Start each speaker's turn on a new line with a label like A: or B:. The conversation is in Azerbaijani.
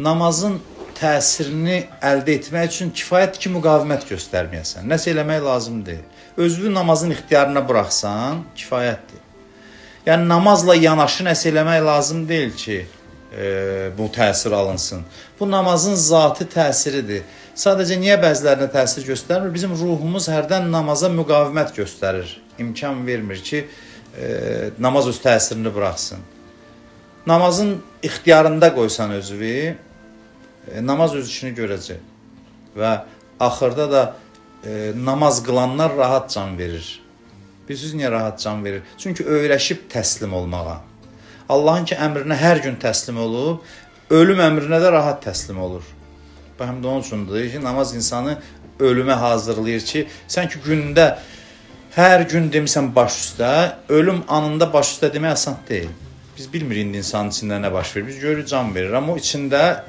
A: Namazın təsirini əldə etmək üçün kifayətdir ki, müqavimət göstərməyəsən. Nəsə eləmək lazım deyil. Özünü namazın ixtiyarına buraxsan, kifayətdir. Yəni namazla yanaşı nəsə eləmək lazım deyil ki, bu təsir alınsın. Bu namazın zati təsiridir. Sadəcə niyə bəzilərinə təsir göstərmir? Bizim ruhumuz hərdən namaza müqavimət göstərir. İmkan vermir ki, namaz öz təsirini buraxsın. Namazın ixtiyarında qoysan özünü, namaz öz işini görəcək. Və axırda da namaz qılanlar rahat can verir. Bilirsiniz niyə rahat can verir? Çünki öyrəşib təslim olmağa. Allahın ki əmrinə hər gün təslim olub, ölüm əmrinə də rahat təslim olur. Bu həm də onun üçündür ki, namaz insanı ölümə hazırlayır ki, sən ki gündə hər gün demisən baş üstə, ölüm anında baş üstə demək asan deyil. Biz bilmirik indi insanın içində nə baş verir. Biz görürük can verir, amma o içində